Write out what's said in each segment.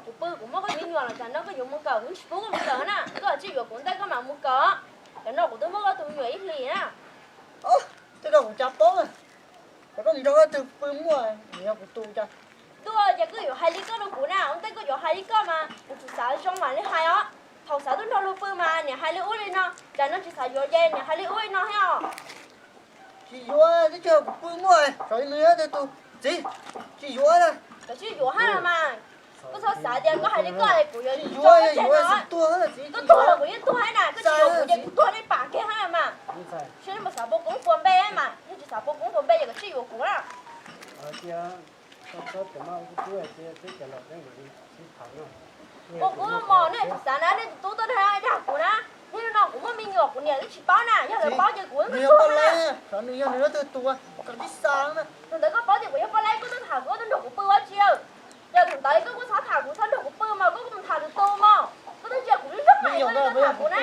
Kuv pw kuv muab koj tus me nyuam los tsam no koj yuav mus kawm, kuv tsis pub koj mus kawm na. Koj tsis yuav kuv ntawm koj mam mus kawm. Tsam no kuv twb muab koj tus me nyuam ib hlis na. Tej no kuv cas paub, ces koj mus nrog leej twg pw muaj, nws yog kuv tus cas? Tuaj ces koj yuav hais li koj rau kuv na, ua ntej koj yuav hais li koj mas kuv tsis xav zoo mam li hais os. Thaum xav tuaj nrog luag pw mas niam hais li ub li no, tsam no tsis xav yuav ces niam hais li ub li no thiab os. Tsis yuav, twb tsis yog kuv pw muaj, xav li nws yog tus txiv, tsis yuav na. Koj tsis yuav hab mas, koj txhob xav tias koj hais li koj kuv yuav tsis yuav, koj tuag los kuv yeej tuag hab na, koj tsis yuav kuv ces kuv tuag nej pam kiag hab mas. Seb nej mus xav pua koob pua npe mas, yog tsis xav pua koob pua npe ces koj tsis yuav kuv na. Ua kub mos, nej tsis xav na, nej tus tub tuaj dag dag kuv na. Niaj hnub no kuv muaj me nyuam kuv niam twb tsis paub na, yog lawv paub ces kuv twb tuag na. Nws yog nws leej twg tus, koj tsis xav na. Thaum ntawd koj paub tias kuv yog poj laib koj tuaj tham kuv, koj tuaj nrog kuv pw ua tsi? Yog thaum ntawd koj kuj txhob tham kuv, txhob nrog kuv pw mog, koj kuj mus tham tus tus mog. Koj twb ntsia kuv lub zog mas koj tuaj tham kuv na.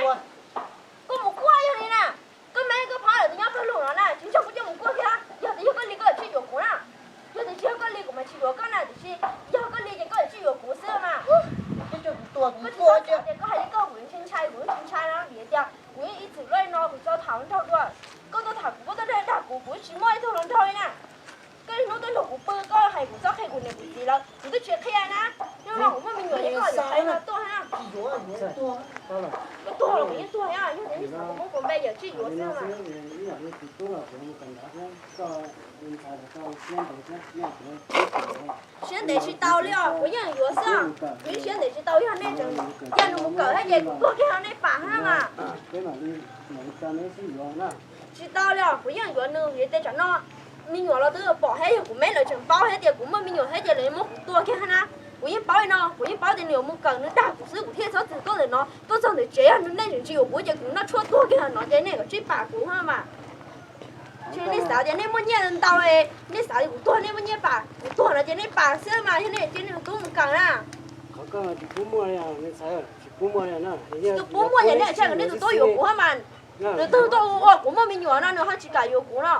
Koj mus kuaj yog li na. Koj meb koj phab lawm twb nyob pawg lug no na, tsis ntseeg kuj coj mus kuaj kiag. Yog tias yog koj li koj tsis yuav kuv na. Yog tias tsis yog koj li kuv mas tsis yuav koj na, tiam sis yog koj li ces koj tsis yuav kuv xwb mas. Koj tsis xav tias koj hais li koj kuv ntshai ntshai, kuv ntshai ntshai no vim tias kuv yeej ib txwm luaj li no kuv tau tham hluas nraug dua. Koj tuaj tham kuv, koj tuaj dag dag kuv, kuv tsis muaj ib tug hluas nraug li na. Koj niaj hnub tuaj nrog kuv pw, koj hais kuv txhob qhia kuv niam kuv txiv lawm, kuv twb tsis qhia na. Niaj hnub no kuv muaj me nyuam ces koj yuav qhia no tuaj na. Koj tuag los kuv yeej tuag, yog tias nej xav kuv muab kuv npe yawm tsis yuav xwb mas. Siab ntev tsis tau li os, kuv yeej yuav xwb. Kuv siab ntev tsis tau, yog nej tseem cia nws mus kawm thiab ces kuv tuag kiag rau nej pam hab mas. Tsis tau li os, kuv yeej yuav nws vim tias tsam no me nyuam los twb pom thiab, yog kuv meb lawv tseem paub thiab tias kuv muaj me nyuam thiab ces lawv muab kuv tua kiag na. Kuv yeej paub li no, kuv yeej paub tias nws yuav mus kawm nws dag kuv xwb, kuv thiaj txhob txwm tuaj ntawm no. Tuaj txog ntawm tsev yog nej tseem tsis yuav kuv ces kuv noj tshuaj tuag kiag no ces nej kom tsij pam kuv hab mas. Ces nej xav tias nej muaj nyiaj ntau, nej xav tias kuv tuag nej muaj nyiaj pam, kuv tuag no ces nej pam xwb mas, yog nej cia nej tus tub mus kawm na. Tsis pub muaj ces nej tsis kom nej tus tub yuav kuv hab mas. Nws twb tuaj ua ua kuv muaj me nyuam no nws ho tsis kam yuav kuv no.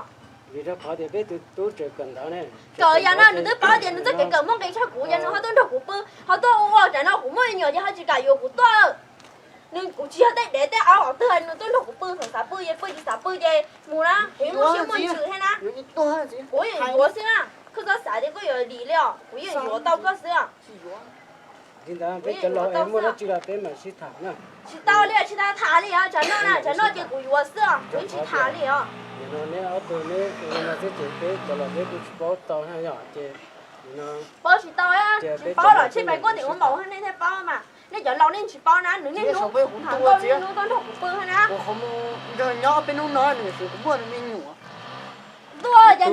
Kawm yam no nws twb paub tias nws txoj kev kawm muaj nqis tshaj kuv ces nws ho tuaj nrog kuv pw, ho tuaj ua ua tsam no kuv muaj me nyuam ces ho tsis kam yuav kuv tuaj. Nws, kuv tsis yog tej dev tej aub qhov twg, nws tuaj nrog kuv pw, thaum xav pw ces pw, tsis xav pw ces mus na, kuv yeej muaj siab muaj ntsws thiab na. Kuv yeej yuav xwb na, koj txhob xav tias koj yuav dim li os, kuv yeej yuav tau koj xwb. Li ntawd peb cov laus muaj dab tsi los peb mam sib tham na. Tsis tau li, tsis tau tham li os, tsam no na, tsam no ces kuv yuav xwb os, kuv yeej tsis tham li os. Nim no neb ob tug neb ua no xwb ces peb cov laus peb kuj tsis paub tau na yom, ces paub tsis tau, tsis paub los tsij pais kuaj tim ua maum nej thiaj paub mas. Nej cov laus nej tsis paub na, nws niaj hnub tham nkauj niaj hnub tuaj nrog kuv pw thiab na. Nyob peb hnub no nws xwv kuv muaj nws me nyuam. Tuaj ces